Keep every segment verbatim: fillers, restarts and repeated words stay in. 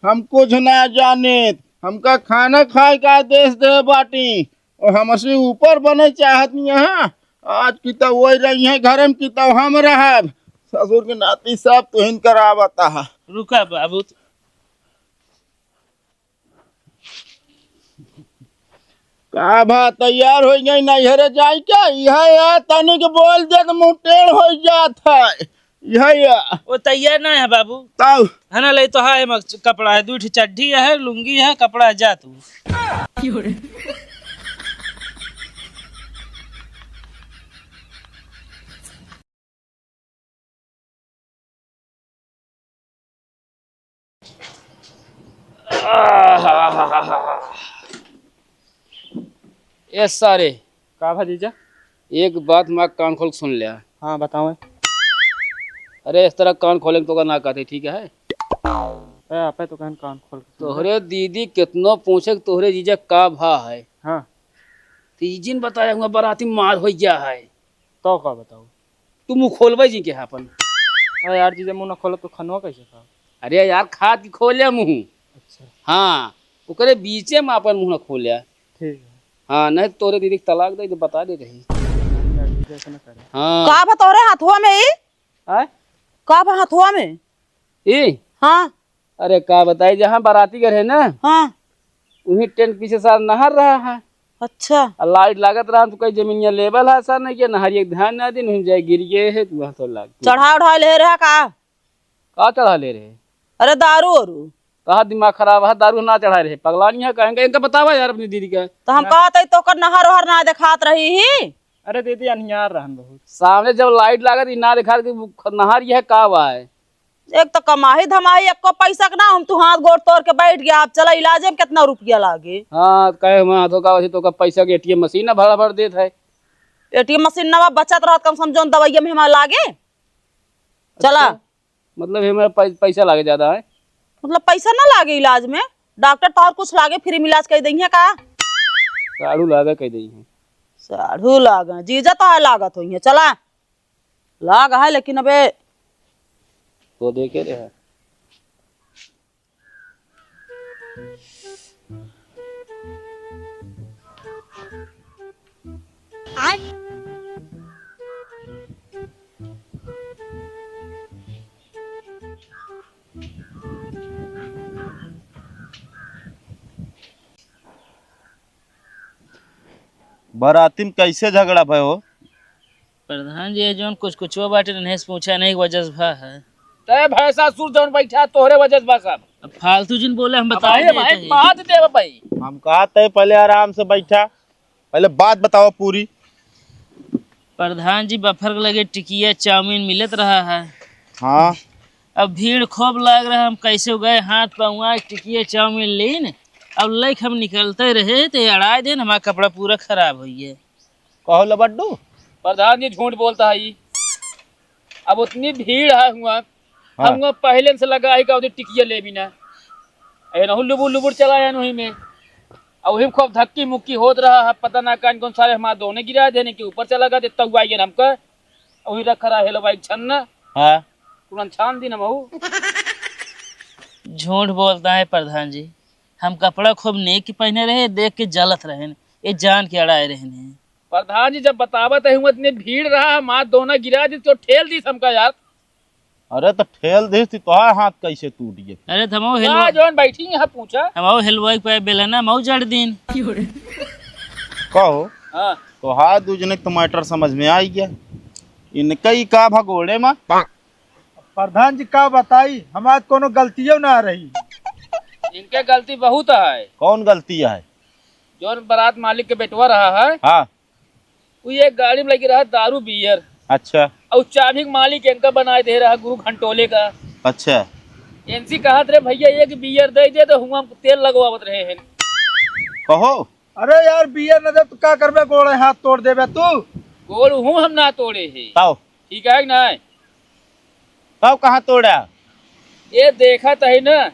हम कुछ ना जानित, हमका खाना खाए का आदेश दे बाटी, और हमसे ऊपर बने चाहत नहीं है। आज की तो वही रही है घर में, की तो हम रहब। ससुर के नाती सब तुहिन करावता है। रुका बाबू, का भा, तैयार होइ गई नैहरे जाए के? यह या तनिक बोल दे तो मुँह टेढ़ होइ जात है। यह या। वो तैयार ना है बाबू। तब? है ना, ले तो है, मग कपड़ा है, दू ठे चड्ढी है, लुंगी है, कपड़ा है, जा तू। ए सारे। का भा जीजा? एक बात मा कान खोल के सुन ल्या। हाँ, बताओ। अरे, इस तरह कान खोले तो का ना कहते, ठीक है? ए, आपे तो कहन कान खोल के सुन ले। तोहरे दीदी कितनो पूछे कि तोहरे जीजा का भा है। हाँ। तो ई जिन बताया हुआ बाराती मार हो गया है। तो का बताओ? तू मुँह खोलबे जी के है अपन। अरे यार, जीजा मुँह ना खोलो तो खनवा कैसे खाओ? अरे यार, खात की खोले मुँह। अच्छा। हाँ, ओकरे बीचे में अपन मुँह ना खोले। ठीक है। हाँ, नहीं तो तोरे दीदी के तलाक दे, तो बता दे रही। यार, जीजा ऐसा ना करे। हाँ। का बा तोरे हथुआ में ई? आय? का बा हथुआ में? ई? हाँ। अरे का बताई, जहाँ बाराती घर है ना, हाँ। वहीं टेंट पीछे सारा नहर रहा है। अच्छा। आ लाइट लागत रहा तो कहीं जमीनिया लेवल है, सर नहीं किया, नहर एक ध्यान ना दिन, वहीं जाए गिर गए है, तो वहाँ तो लाग गया। चढ़ा उढ़ा ले रहा का? का चढ़ा ले रहे? अरे दारू ओरू। कहा दिमाग खराब है, दारू ना चढ़ा रहे, पगलानी है, कहेंगे इनका बतावा यार अपनी दीदी का। तो हम ना। कहत है तो ओकर नहर ओहर ना देखात रही ही। अरे दीदी, अनियार रहन बहुत। सामने जब लाइट लागत, ई ना देखा कि वो ख-, नहर यह का बा है? एक तो कमाही धमाही, एको पैसा के ना, हम तू हाथ गोड़ तोड़ के बैठ गया। अब चला इलाज में कितना रुपया लागे? हाँ, कहे हम हाथों का वैसे तो का पैसा के एटीएम मशीन ना भरा भर देत है। एटीएम मशीन ना बचत रहत, कम से कम जौन दवाइया में हमारा लागे। चला। अच्छा, मतलब हमारे पै-, पैसा लागे ज्यादा है? मतलब पैसा ना लागे इलाज में, डॉक्टर तो और कुछ लागे, फ्री में इलाज कर देंगे का? साढ़ू लागे कर देंगे। साढ़ू लागे, जीजा तो है लागत होइहे, चला। लाग है, लेकिन अबे तो देखे रहे। बाराती में कैसे झगड़ा भयो? प्रधान जी, ये जौन कुछ कुछुआ बाटे, इन्हें से पूछा नहीं, वजह से भा है। तय भैंसा सुर जौन बैठा, तोहरे वजह से बा सब। अब फालतू जिन बोले, हम अब बताए आए देते भाई, हैं। बात दे भाई। हम कहा तय पहले आराम से बैठा, पहले बात बताओ पूरी। प्रधान जी, बफर के लगे टिकिया चाउमीन मिलत रहा है। हाँ। अब भीड़ खूब लाग रहा, हम कैसे गए हाथ पहुँआ टिकिया चाउमीन लेन। अब लेके हम निकलते रहे तो ये अड़ाए देन, हमारा कपड़ा पूरा खराब हो गया। कहो लबड्डू। प्रधान जी झूठ बोलता है ई। अब उतनी भीड़ है हुआ, हाँ। हम हुआ पहले से लगा है का उधर टिकिया ले बिना। ए रहू लुबुर लुबुर चला है वही में। और वही में खूब धक्की मुक्की होत रहा है, पता ना कौन कौन सारे हमारे दोनों गिरा देने के ऊपर चला गया, देता हुआ ये हमका। वही रख रहा है लो भाई छन्ना। हाँ। तुरंत छान दी ना महू। झूठ बोलता है प्रधान जी, हम कपड़ा खूब नेक के पहने रहे, देख के जलत रहे, ये जान के अड़ाए रहे। प्रधान जी, जब बतावत है, हुआ इतने भीड़ रहा, हम हाथ दोना गिरा दी, तो ठेल दी हमका यार। अरे, तो ठेल दी थी, तोहार हाथ कैसे टूट गए? अरे, तो हमहू वाह, हेलवा-, जौन बैठी यहाँ पूछा। हमहू हेलवाई पे बेला ना, हमहू जड़ दीन। कहो, हाँ। तोहार दू जने के तो मैटर समझ में आई गया। इनका ही का भगोड़े मा? प्रधान जी, का बताई, हमार कोनो गलतियों ना रही। इनके गलती बहुत है। कौन गलती है? जौन बारात मालिक के बेटवा रहा है, हाँ। वो एक गाड़ी में लगी रहा दारू बियर। अच्छा। और चाबी के मालिक इनका बनाए दे रहा गुरु घंटोले का। अच्छा। इनसे कहत रहे, "भैया, एक बियर दे दे," तो हुआ हम तेल लगवावत रहे हैं। कहो। अरे यार, बियर न दे तो का करबे, गोड़े हाथ तोड़ देबे तू। गोड़ हूँ हम ना तोड़े है। ताओ। ठीक है कि नहीं? तब कहाँ तोड़ा? ये देखत है ना,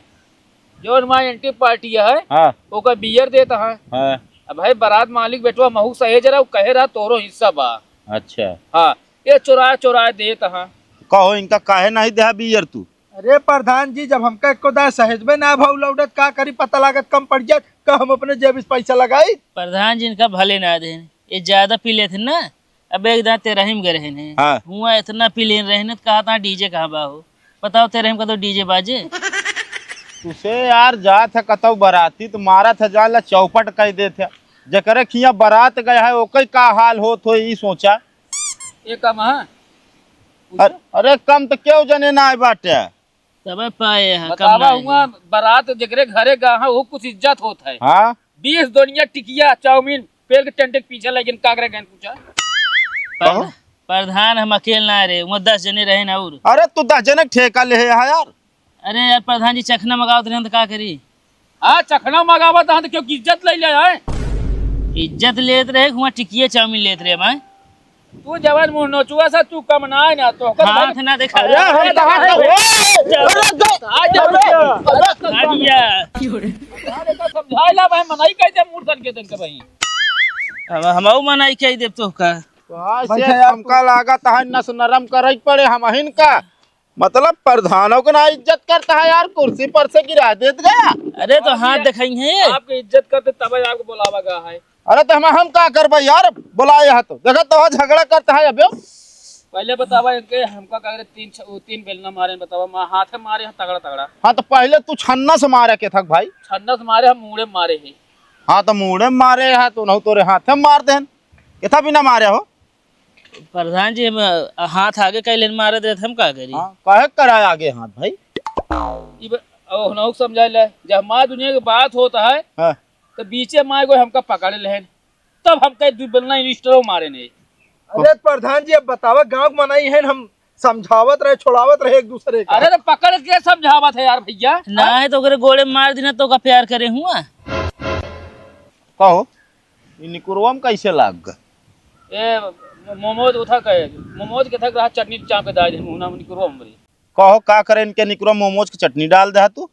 जौन हमार एंटी पार्टी है, हाँ। ओकर बियर देत है। हाँ। अब भाई, बारात मालिक बेटवा महू सहेज रहा, उ कहे रहा, "तोरो हिस्सा बा।" अच्छा। हाँ, ये चोराए चोराए देत है। कहो, इनका काहे नहीं देहा बियर तू? अरे प्रधान जी, जब हमका एको दाय सहेजबे ना भउ लौटत, का करी, पता लागत कम पड़ जात, का हम अपने जेब से पैसा लगाई? प्रधान जी इनका भले ना देन, ये ज्यादा पी लेते ना, अब एक दाय तेरहिम गए रहे हैं। हाँ। हुआ इतना पी लेन रहे हैं, तो कहा था डीजे कहाँ बा हो? बताओ, तेरहिम का तो डीजे बाजे। तुसे यार जात है कतौ बराती, तो मारत है जान ला चौपट कह देत है। जकरे खिया बरात गए है, ओके का हाल होत हो, ई सोचा। ये कम है? अरे, अरे कम तो क्यों जने ना आए बाटे। तबे पाए हैं, कम बतावा ना हुआ आए। बरात जेकरे घरे गा है, वो कुछ इज्जत होत है। हाँ। बीस दुनिया टिकिया, चाउमीन, पेल के टेंटे के पीछे लेकिन काकरे गए पूछा। कहो। प्रध-, प्रधान हम अकेल ना रहे, वो दस जने रहे ना और। अरे तू दस जने के ठेका ले है यहाँ यार। अरे यार प्रधान जी, चखना मंगावत रहे तो का करी? हाँ, चखना मंगावत हन तो क्यों इज्जत ले ले आए? इज्जत लेत रहे, हुआ टिकिया चाउमीन लेत रहे भाई। तू जवान मुंह नोचुआ सा, तू कम ना है ना, तो ओकर हाथ भाई ना देखा। अरे हम अरे कहाँ भाई, का, ओए! अरे दे, आ जा, अरे, अरे, अरे, आ गया। अरे का समझाइला भाई, मनाई कह दे मूर्खन के दिन के भाई। हम, हमऊ मनाई कह देब तो का? भाई से बैठा यार, हमका लागत है नस नरम करे के पड़े हमहिन का। मतलब प्रधानों को ना इज्जत करता है यार, कुर्सी पर से गिरा देत गया। अरे तो हाथ दिखाई है। आपकी इज्जत करते तब आपको बुलावा गया है। अरे तो हम, हम का करबे यार, बुलाए है तो। देखा तो झगड़ा करता है अबे। पहले बतावा इनके, हमका का करे, तीन छ-, वो तीन बेलना मारे, बतावा, मा-, हाथ में मारे हैं तगड़ा तगड़ा। हाँ तो पहले तू छन्ना से मारे के थक भाई। छन्ना से मारे, हम मूड़े में मारे हैं। हाँ तो मूड़े में मारे है तो नहीं तोरे हाथ में मार देन। कितना भी ना मारे हो। प्रधान जी, हम, अ, हाथ आगे कैले मारे देत, हम का करी? हाँ, काहे कराए आगे हाथ भाई? ई ब-, ओ, नौक समझा ले, जब माँ दुनिया की बात होता है, हाँ। तो बीचे माँ को हमका पकड़ लेन, तब हम कहे दू बेलना इंस्टरो मारे नहीं। अरे प्रधान जी, अब बतावा, गाँव के मनाई है, हम समझावत रहे, छोड़ावत रहे एक दूसरे का। अरे तो पकड़ के समझावत है यार भैया। ना है तो ओकरे गोड़े मार दीना तो का प्यार करे हुआ? कहो, ई निकुरवा में कैसे लाग गए? ए, मो-, मोमोज उठा के, मोमोज के थक रहा, चटनी चाप के डाल दे, मुहना में निकुरवा हमरे। कहो, का करे इनके निकुरवा मोमोज की चटनी डाल दे तू?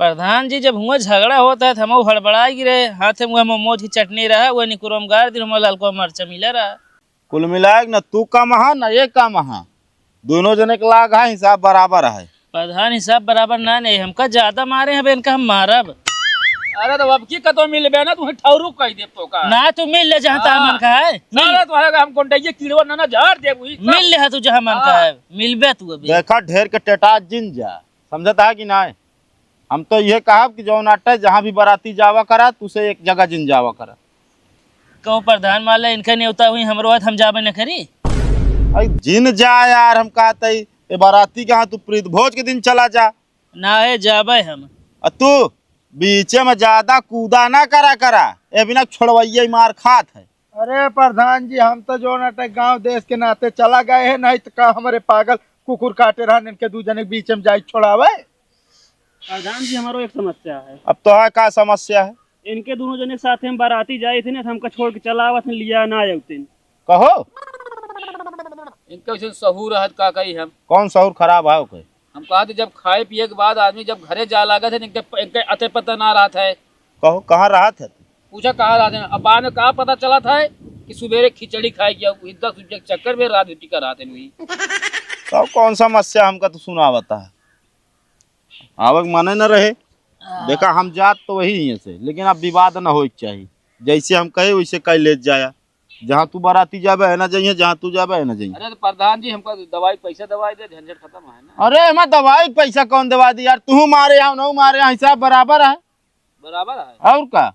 प्रधान जी, जब हुआ झगड़ा होता है तो हम हड़बड़ा गिरे, हाथ में वह मोमोज की चटनी रहा, वह निकुरवा में गाड़ दी, हमारा ललको मरचा मिला रहा। कुल मिलाए के न तू कम हा, न ये कम हा, दोनों जने के लाग है, हिसाब बराबर है। प्रधान, हिसाब बराबर ना नहीं, हमका ज्यादा मारे हैं, अब इनका हम मारब। अरे तो अब की कतो मिलबे ना, तुम्हें ठौरू कह देब तो का। ना, तू मिल ले जहाँ तहाँ हाँ। मन का है, मिल। साला तो है, हम गोंडैया कीड़वा ना, ना झाड़ देब वही सब। मिल ले तू जहाँ मन का हाँ। है, मिलबे तू अभी। देखा, ढेर के टेटा जिन जा, समझता है कि ना? हम तो ये कहब कि जौन अटे, जहाँ भी बराती जावा करा, तुसे एक जगह जिन जावा करा। कहो प्रधान, मान ले इनका नेवता हुई, हमरो हाथ हम जाबे न करी। अरे जिन जा यार, हम कहते ही, ए बराती के यहाँ तू प्रीत भोज के दिन चला जा। ना है, जाबे हम। आ तू बीचे में ज्यादा कूदा ना करा करा, ए बिना छोड़वैया ही मार खात है। अरे प्रधान जी, हम तो जौन अटे गांव देश के नाते चला गए हैं, नहीं तो का हमरे पागल कुकुर काटे रहन इनके दू जने के बीच में जाई छोड़ावे। प्रधान जी, हमारो एक समस्या है। अब तो है का समस्या है? इनके दोनों जने के साथ हम बाराती जाए थे ना, तो हमका छोड़ के चला आवत हैं, लिया ना आउतिन। कहो। इनके वैसे सहूर रहत का कही हम? कौन सहूर खराब है ओके? हम कहा थे जब खाए पिए के बाद आदमी जब घरे जा लागत है, इनके, इनके अते पता ना रहत है। कहो, कहाँ रहत है? पूछा कहाँ रहत है? अब बाद में का पता चलत है कि सुबेरे खिचड़ी खाए गया, इद्दा सुबह के चक्कर में रात ड्यूटी का रहत है वही। तो कौन समस्या हमका तो सुनावता है? आवक माने न रहे। देखा, हम जात तो वही ही से, लेकिन अब विवाद न होए के चाही। जैसे हम कहे, वैसे कह ले जाया। जहाँ तू बाराती जाबे, है ना जाइए, जहाँ तू जाबे, है ना जाइए। अरे तो प्रधान जी, हमका दवाई, पैसा दवाई दे, झंझट खत्म है ना। अरे, हमें दवाई पैसा कौन दवा दी यार? तू मारे आओ, ना मारे आओ, हिसाब बराबर है। बराबर है। और का?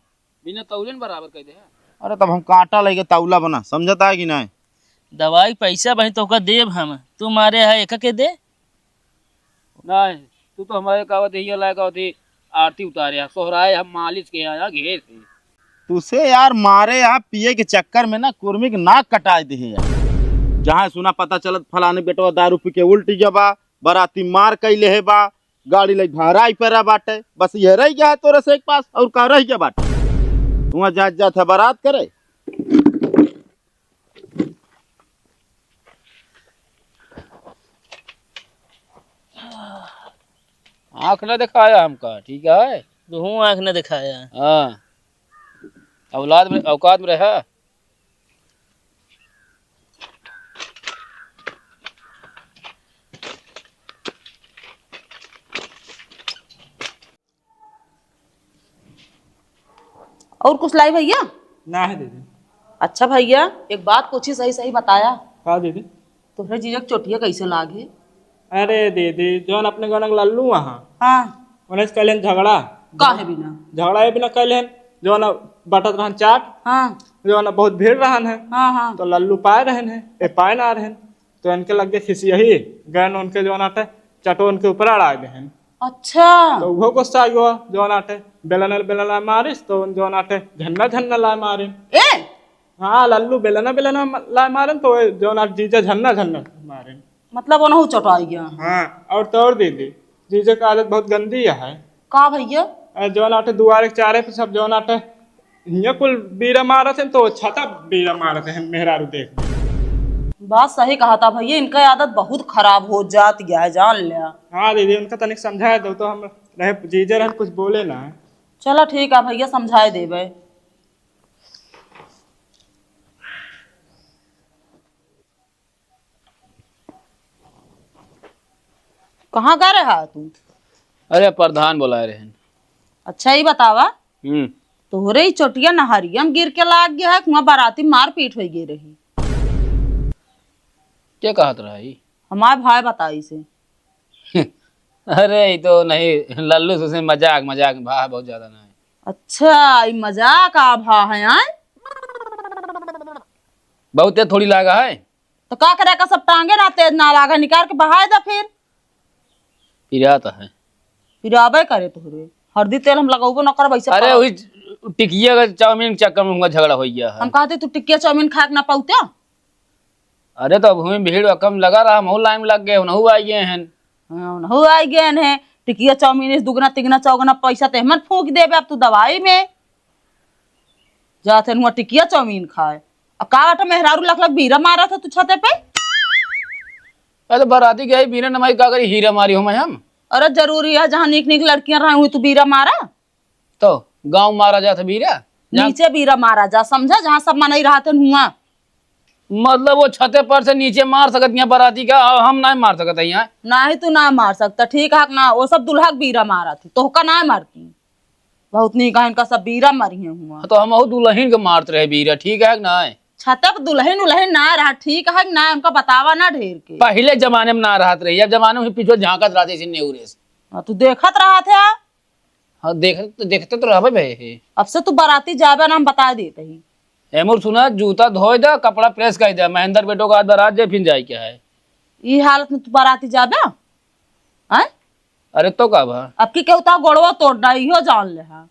बिना तौले न बराबर कह दे है। अरे, तब हम कांटा लेके तौला बना, समझता है कि नहीं? दवाई पैसा बहिन तोहका देब हम, तू मारे है एक के दे। नहीं, तू तो हमारे का होती, ये लायक होती, आरती उतारे, सोहराए हम मालिश के आया घेर से। तुसे यार मारे यहाँ पिए के चक्कर में ना कुर्मी के नाक कटाए दे है यार। जहाँ सुना पता चलत फलाने बेटवा दारू पी के उल्टी गवा, बराती मार कैले है बा, गाड़ी ले भराई पर बाटे, बस ये रह गया है तोरे से एक पास, और का रह गया बाटे? वहाँ जात जात है बारात करे। आँख न दिखाया हमका, ठीक है? तुहूँ आँख न दिखाया। हाँ, औलाद में, औकात में रहा। और कुछ लाई भइया? ना है दीदी। अच्छा भइया, एक बात पूछी, सही सही बताया। का दीदी? तोहरे जीजा के चोटिया कैसे लागे? अरे दीदी, जौन अपने गौना के लल्लू वहाँ, हाँ। उन्हें से कैलेन झगड़ा। काहे बिना? झगड़ा ये बिना कैलेन, जौन बटत रहन चाट, हाँ। जौन बहुत भीड़ रहन है, हाँ, हाँ। तो लल्लू पाए रहन है, ये पाए ना रहन। तो इनके लगे खिसियही गैन उनके जौन आटे चटो उनके ऊपर अड़ाए देहन। अच्छा। तो वो गुस्सा आ गयो, जौन आटे बेलन बेलन मारिस, तो उन जौन आटे झन्ना झन्ना लाए मारे। ए? हाँ, लल्लू बेलना बेलना लाए मारे, तो जौन आटे जीजा झन्ना झन्ना मारे। मतलब ओनहु चटो आई गया। हाँ, और तो और दीदी, जीजा का आदत बहुत गंदी है। का भइया? अरे जौन आटे दुआरे के चारे पे सब जौन आटे हियाँ कुल बीरा मारत हैं, तो छता बीरा मारत हैं, मेहरारू देख। बात सही कहा था भइया, इनका आदत बहुत खराब हो जात गया है, जान लिया। हाँ दीदी, उनका तनिक समझाए दो तो, हम रहे जीजे रहन कुछ बोले ना। चला ठीक है भइया, समझाए देबे। कहाँ गए रहा तू? अरे प्रधान बोलाए रहन। अच्छा, ई बतावा, हम्म। तोहरे ई चोटिया नहरिया में गिर के लाग गया है, कुआं बाराती मारपीट होइ गई रही। के कहत रहा ई? हमार भाई बताई से। अरे ई तो नहीं, लल्लू से मजाक, मजाक में, भाई बहुत ज्यादा नहीं। अच्छा, ई मजाक आ भा है, आय? बहुत तेज थोड़ी लागा है। तो का करे का, सब टांगे ना तेज ना लागा, निकाल के बहाए दा फिर। पिरात है। पिराबे करे तोहरे। हरदी तेल हम लगौबो न करब, ऐसे अरे परब। वही टिकिया का चाउमीन के चक्कर में हुआ झगड़ा हो गया है। हम कहते तू टिकिया चाउमीन खाए के ना पाउते। अरे तो अब हुई भीड़ कम लगा रहा, हम लाइन में लग गए, उनहु आ गए हैं। हाँ, उनहु आ गए हैं। टिकिया चाउमीन इस दुगना तिगना चौगना पैसा ते हमन फूंक देबे अब तू दवाई में। जात हन हुआ टिकिया चाउमीन खाए। अब का बाटे मेहरारू लख लख बीरा मारत है तू छते पे? अरे बाराती के आई बीरा नमाई का करी हीरा मारी हो मैं हम। अरे जरूरी है जहाँ नीक नीक लड़कियां रहे हुई तू बीरा मारा? तो गाँव मारा जात है बीरा? जहाँ नीचे बीरा मारा जा समझा जहाँ सब मनई रहत हन हुआ। मतलब वो छते पर से नीचे मार सकत यहाँ बाराती का और हम ना मार सकत है यहाँ? नाही तू ना मार सकता ठीक है ना वो सब दुल्हा के बीरा मारा थी तोहका ना मारती। बहुत नीक है इनका सब बीरा मरी हैं हुआ। तो हम अहू दुल्हन के मारत रहे बीरा, ठीक है कि नाय? छतप दुल्हन उल्हन ना रहा, ठीक है कि नाय? हमका बतावा ना ढेर के। पहिले जमाने में ना रहत रही, अब जमाने में पीछे झांकत रहते इसी नेउरे से। हाँ, तू देखत रहत है। हाँ, देख, देखते तो रहबे भे। अब से तू बाराती जाबे ना, हम बता देते ही। ए मोर सुना, जूता धोए दा, कपड़ा प्रेस कर दे। महेंद्र बेटो का आज बारात जे फिन जाए क्या है? ई हालत में तू बाराती जाबे? हैं? अरे तो का भा? अब की केहू ता गोड़वा तोड़ डाई, इहो जान ले हा।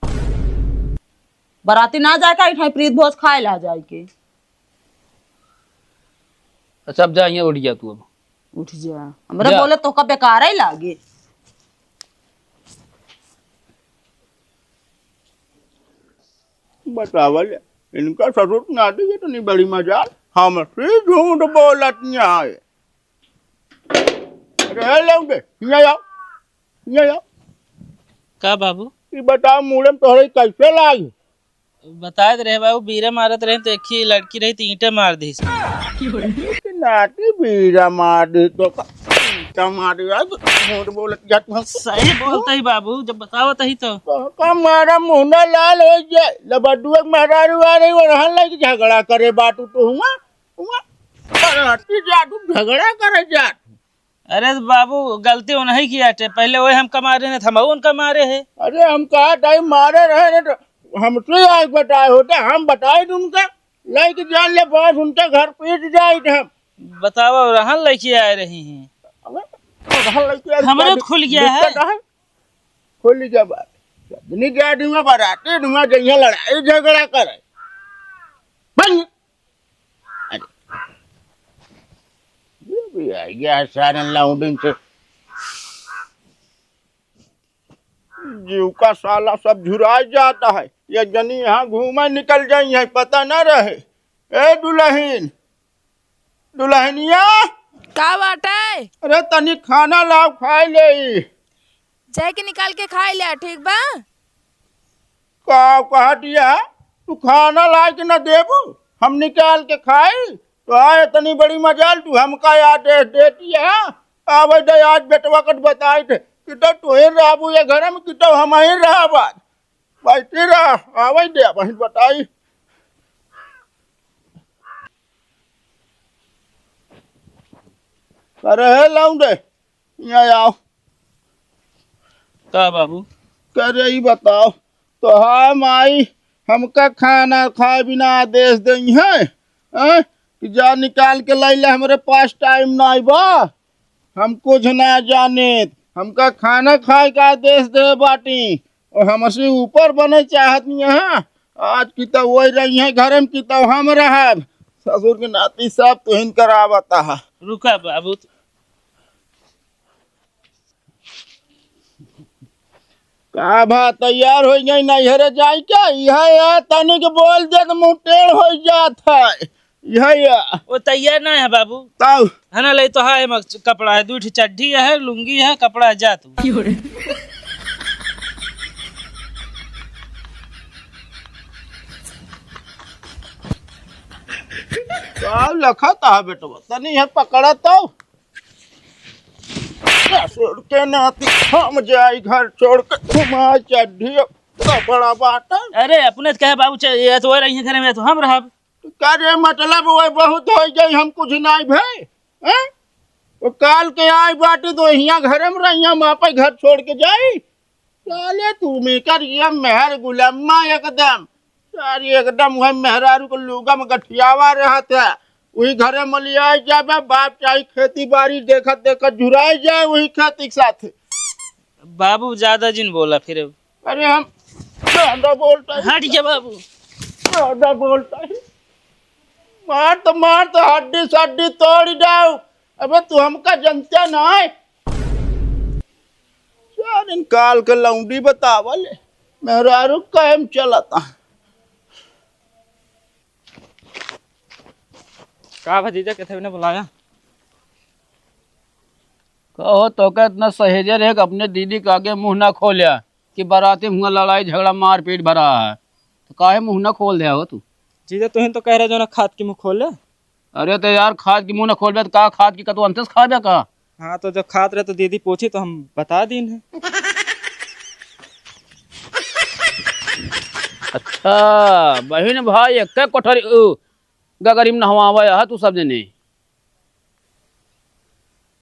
बराती ना जाए का, इठाई प्रीत भोज खाए ला जाए के। अच्छा, अब जा, यहाँ उठ गया तू अब। उठ जा। हमरे जा। बोले तो का बेकार ही लागे। बतावल, इनका ससुर नाती के इतनी बड़ी मजाल, हमसे झूठ बोलत यहाँ है। अरे, ए लौंडे, हियाँ आओ, हियाँ आओ। का बाबू? ई बताओ, मूड़े में तोहरे कैसे लाग? बताए रहे बाबू, बीरा मारत रहे तो एक ही लड़की रही तो ईंटे मार दी। नाती बीरा मार दी तो का? ईंटा मार दी, आज झूठ बोलत जात हूँ। सही बोलते ही बाबू, जब बतावत ही तो। का, का मारा मुहना लाल हो जाए, लबडुआ के मेहरारू आ रही, वो रहन लाइके झगड़ा करे बाटू तो हुआ। हुआ, बाराती जात हूँ, झगड़ा करे जात हूँ। अरे बाबू, गलती उन्हीं की आटे, पहले वही हमका मारे ने, तो हम उनका मारे है। अरे हम कहा टाइम मारे रहे ने, तो हमसे आज बताए होते, हम बताए थे उनका, लेके जान ले बात, उनके घर पीट जाए थे हम। बताओ, रहन लेके आए रही हैं। अबे, रहन लेके आए, हमरे क्या तो खुल गया है। दिक्कत है? खुल गया बात। नहीं क्या दूंगा, बाराती दूंगा, जइया लड़ाई झगड़ा करे। बन। अरे, ये भी आ गया है सारन लाउंडिन से। जीव का साला सब झुराई जाता है। ये जनी यहाँ घूमे निकल जाई है, पता ना रहे। ए दुल्हन, दुल्हनिया। का बाटे? अरे तनी खाना लाओ, खाए ले। जाए के निकाल के खाए ले, ठीक बा? का कहा दिया? तू खाना ला के ना देबू, हम निकाल के खाई? तो आए इतनी बड़ी मजाल, तू हमका आदेश देती है। आवे दे, आज बेटवा कट बताए थे कि तो तू ही रहबू ये घर में, कि तो हम ही रहब आज। बैठी रहा, आवै दे, बहिन बताई। अरे हे लौंडे, यहाँ आओ। का बाबू? करे ई बताओ, तोहार माई हमका खाना खाए बिना आदेश देई है, हैं? कि जा निकाल के लाई ले, हमरे पास टाइम नाई बा, हम कुछ ना जानित, हमका खाना खाए का आदेश दे बाटी, और हमसे ऊपर बने चाहत नहीं है। आज की तो वही रही है घर में, की तो हम रहब। ससुर के नाती सब तुहिन करावता है। रुका बाबू, का भा तैयार होइ गई नैहरे जाए के? इहे या तनिक बोल दे तो मुँह टेढ़ होइ जात है। इहे या। वो तैयार ना है बाबू। तब? है ना, ले तो है, एमा कपड़ा है, दुइ ठे चड्ढी है, लुंगी है, कपड़ा है, जा तू। का लखत है बेटवा? तनी है पकड़ा तो। ससुर के नाती हम जाई घर छोड़ के, तुम्हार चड्ढी कपड़ा बाटा। अरे, अपने तो कहे बाबू, च-, ये तो रही है घर में, तो हम रहब। का रे, मतलब वो बहुत होइ गई, हम कुछ नाई भे, हैं? वो काल के आई बाटी तो हियाँ घर में रही, हम आपे घर छोड़ के जाई। साले तू मेकर ये मेहर गुलम्मा एकदम। सारी एकदम वह मेहरारू के लुगा में गठियावा रहत है। वही घरे में लियाई जाबे, बाप चाहे खेती बाड़ी देखत देखत झुराई जाए वही खेती के साथ। बाबू ज्यादा जिन बोला फिर। अरे हम ज्यादा बोलता है। हट जा बाबू। ज्यादा बोलता है। मार तो, मार तो हड्डी सड्डी तोड़ जाओ। अबे तू हमका जनते ना है। चार दिन काल के लौंडी बतावल, मेहरारू कायम चलता। का भतीजा, कैसे ने बुलाया? कहो, तोके इतना सहेजे रहे कि अपने दीदी के आगे मुँह ना खोल्या कि बराती में हुआ लड़ाई झगड़ा मारपीट भरा है, तो काहे मुँह ना खोल दे हो तू? जीजा, तुहिन तो कह रहे जो ना खात की मुँह खोले। अरे तो यार, खात की मुँह ना खोलबे तो का, खात की का तू अंतस खाबे का? हाँ, तो जब खात रहे तो दीदी पूछी तो हम बता दीन है। अच्छा, बहिन भाई एक कोठरी, उ, गगरी में नहवावे है तू सब जने।